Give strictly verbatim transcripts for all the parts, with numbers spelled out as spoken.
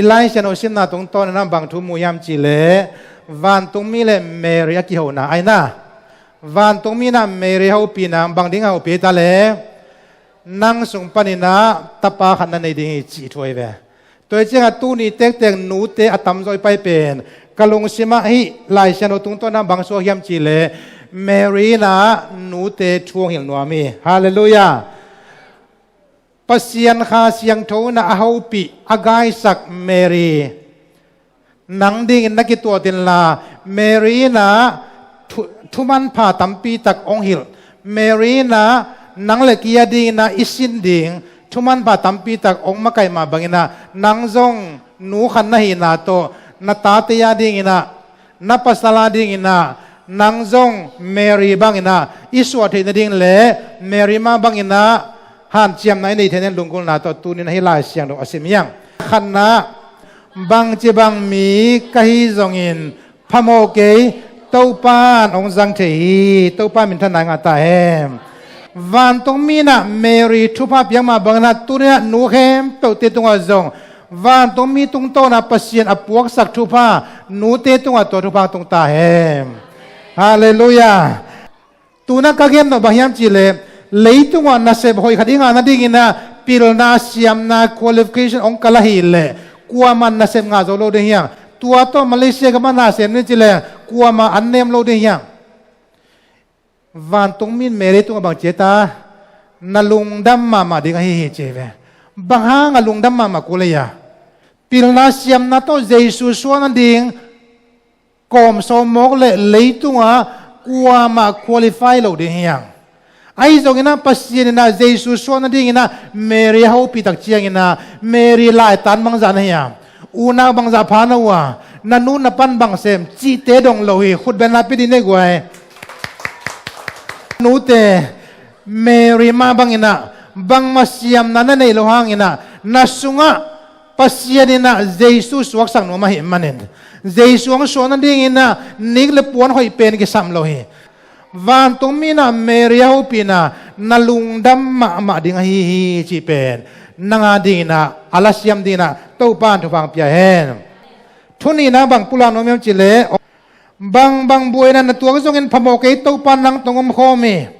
Elijah no simna tungtawn in ah bang thu mu hiam cih leh, vantungmi le Mary a kihona ahi na. Vantungmi in ah Mary hopihna bang ding a hopih ta leh, nang sung panin ah tapa khat na nei ding hi cih thu ahi ve. Tua hi ciangah tuni tektek nute a tamzaw i pai pen ka lungsim ah hih Lai Siangtho tungtawn ah bang suak hiam cih leh, Mary in ah nute thu hong hilh nuam hi. Halleluiah. Pasian Kha Siangtho in ah a hopih a gaisak Mary, nang dingin na kituat inla, Mary in ah thu, thumanpha tampi tak hong hilh. Mary in ah nang le kei a dingin ah i sin ding thumanpha tampi tak hong makaih mah bangin ah, nang zong nu khat na hihna tawh na tate a dingin ah, na pasal a dingin ah, nang zong Mary bangin ah i suah theih nading le Mary mah bangin ah hanciamna i neih theih nading lunggulhna tawh tuni in ah hih Lai Siangtho a sim hi hang. Khatna, bangci bang mi ka hi zongin phamawh kei, Topa in hong zang thei hi. Topa minthanna i ngah ta hen. Vantungmi in ah Mary thupha piak mah bangin ah tuni in ah nu khempeuhte tungah zong vantungmi tungtawn ah Pasian a puaksak thupha nute tungah tua thupha hong tung ta hen. Halleluiah. Tu in ah ka gen nop bang hiam cih leh, leitungah nasep hoih khat i ngah nadingin ah pilna, siamna, qualification hong kal ahih leh kuamah in nasep ngah zo lo ding hi hang. Tua tawh Malaysia gam ah na sem ni cih leh kuamah an nem lo ding hi hang. Vantungmi in Mary tungah bang ci hiam ta, na lungdam mahmah ding ahi hi ci hi ve. Bang hang a lungdam mahmah kul ei a? Pilna siamna tawh Jesu suah nading kawm sawm mawk leh leitungah kuamah qualify lo ding hi hang. Ahi zongin ah Pasian in ah Jesu suah nadingin ah Mary a hopih tak ciangin ah Mary laitan bangzah na hi a? Unau bangzah pha na uh a? Na nu na pan bang sem cihte dong lo hi. Khutbetna pia dih ni guai. Nute, Mary mah bangin ah bangmah siamna na neih loh hangin ah na sungah Pasian in ah Jesu suaksak nuam ahih manin, Jesu hong suah nadingin ah nik le puan hoih pen kisam lo hi. Vantungmi in ah Mary a hopihna na lungdam mahmah ding ahi hi cih pen nang a dingin ah a lasiam dingin ah Topa in thupha hong pia hen. Thu nihna bang pulak nuam hiam cih leh, bangbang buaina na tuak zongin phamawh kei, Topa in nang tawh hong omkhawm hi.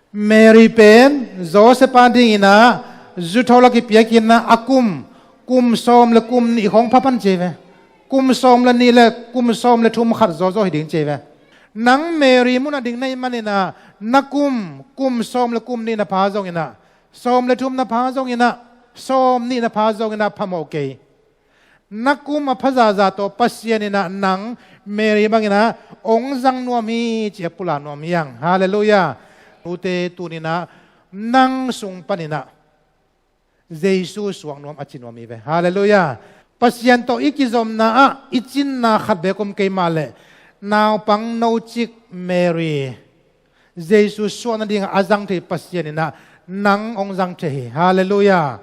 Mary pen Joseph a dingin ah zutho lak i piakin ah a kum, kum sawm le kum nih khawng pha pan ci hi ve. Kum sawm le nih le kum sawm le thum khat zawzaw hi ding ci hi ve. Nang Mary mun ah ding na hih manin ah na kum, kum sawm le kum nih na pha zongin ah, sawm le thum na pha zongin ah, sawm nih na pha zongin ah phamawh kei. Na kum a pha zahzah tawh Pasian in ah nang Mary bangin ah hong zang nuam hi cih a pulak nuam hi hang. Halleluiah. Nute, tuni in ah nang sung panin ah Jesu suak nuam a ci nuam hi ve. Halleluiah. Pasian tawh i kizopna ah i cinna khat beek om kei mah leh, naupang nocik Mary Jesu suah nadingah a zang thei Pasian in ah nang hong zang thei hi. Halleluiah.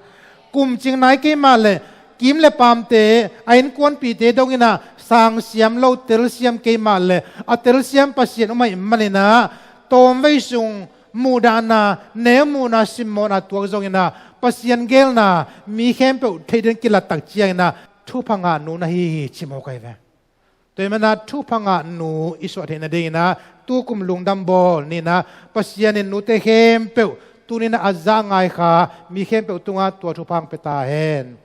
Kumcing nai kei mah leh, kim le paamte, a innkuanpihte dongin ah sangsiam lo, telsiam kei mah leh, a telsiam Pasian om ahih manin ah tawmvei sung muhdahna, neu muhna, simmawhna tuak zongin ah Pasian geelna mi khempeuh theih dingin kilat tak ciangin ah thupha ngah nu na hi hi ci mawk ahi ve. Tua ahih manin ah thupha ngah nu i suah theih nadingin ah tukum lungdam bawl ni in ah, Pasian in nute khempeuh tuni in ah a zah ngai kha mi khempeuh tungah tua thupha hong pia ta hen.